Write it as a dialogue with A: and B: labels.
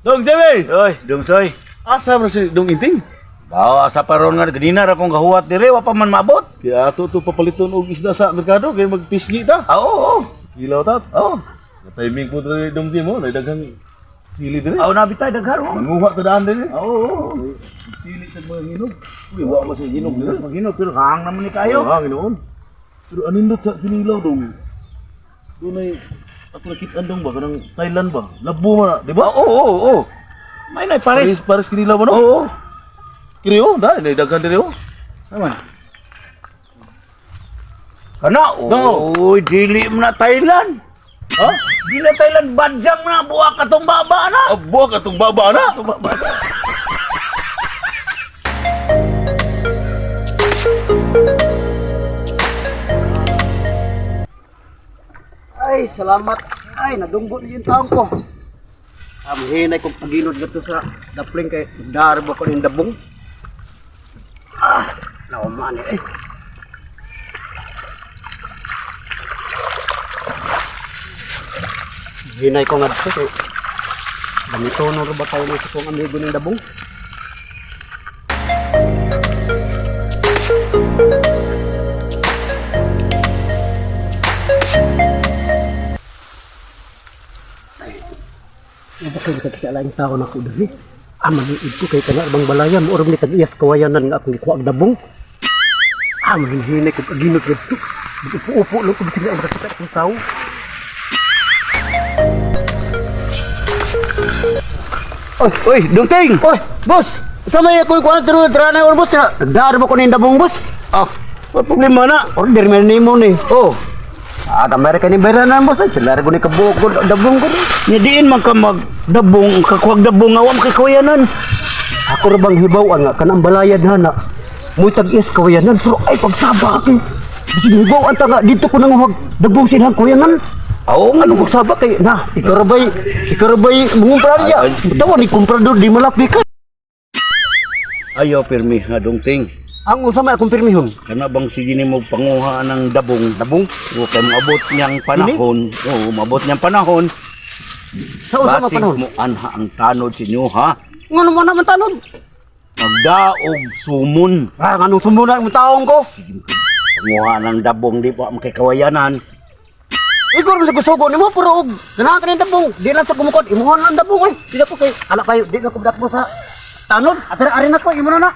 A: Dong Jimmy!
B: Oy, Dungsoy.
A: Asa man si Dong Inting?
B: Bawa sa paron nga ganina ra kong gahuwat dire wa pa man maabot.
A: Kaya ato to papaliton og isda sa merkado kay magpisgi ta.
B: Ah, oo, oo.
A: Ilaw ta.
B: Oo.
A: Timing po diri, Dong Jimmy, oh, daghang sili diri.
B: Aw na bitay daghan oh.
A: Manguha ta daan diri.
B: Oo, oo.
A: Sili sa mga hinog. Uy, wa man sa hinog diri.
B: Maghinog pero hang naman ni kayo.
A: Kayo hangin noon. Pero anindot sa kinilaw, dong. Dunay ato nakit-an, dong, ba kanang Thailand ba? Labo man na, di ba?
B: Oo, oo, oo. May nay
A: Pares
B: pares.
A: pares kinilaw ba, no?
B: Oo.
A: Kiri oh, dai nay daghan diri oh.
B: Naman. Kana,
A: No.
B: oy, dili mo na Thailand.
A: Ha?
B: Dili na Thailand, badyang na, buwa ka tong baba na.
A: Ah, buwak atong baba na.
B: Atong baba na.
C: Ay, salamat. Ay, nadunggo na yung taong ko. Ang hinay kong paginod nito sa dapling kay darbo ko ng dabong. Ah, nauman eh. Hinay ko nga dito kay ganito no ba tayo ng kong amigo ng dabong? Bakit ka kasi alaing tao na ko diri? Ah, maliid ko kay kana bang balaya mo ni tag-iyas kawayanan nga akong gikuha ang dabong. Ah, mahinhinay ko paginot dito. Upo-upo lang ko bisag ang makakita akong tao.
B: Oy, oy, Dungting.
C: Oy, boss! Sa may ako kuha tro tra na boss na. Nagdar mo ko ning dabong, boss.
B: Ah, wa problema na.
C: Order man nimo ni.
B: Oh,
C: Ah, kamera ka ni bayra na, boss. Ay, sila ko ni kabuok ko dabong ko.
B: nya diin man ka magdabong, kakuwag dabong nga wa makikawayanan.
C: Ako ra bang hibaw nga kanang balaya na mo'y tag-iyas kawayanan pero ay pagsaba kay. Bisig hibaw ang tanga dito ko nang huwag dabong silang kawayanan.
B: Oo, nga
C: Ano magsaba kay na ikaw ra bay mangumpra niya.
B: Ay,
C: Tawa ni kumprador di malapit ka.
B: Ayaw pirmi nga, Dungting.
C: Ang usa may akong pirmihon.
B: Kana bang sige nimo panguha ng dabong?
C: Dabong
B: O kay moabot niyang panahon. Oo, moabot niyang panahon.
C: Sa usa man
B: Basig
C: panahon.
B: mo anha ang tanod sa inyo, ha?
C: Ngano man naman tanod?
B: Magdaog sumon.
C: Ah, nganong sumuna ang taong ko?
B: Panguha ng dabong di pa makikawayanan.
C: Igor mo sa gusugo nimo pero og ganahan ka ning dabong. Di lang sa kumukod imuha na ang dabong oy. Di na ko kay ala kayo di na ko mo sa tanod. Atara ari na ko imo na na.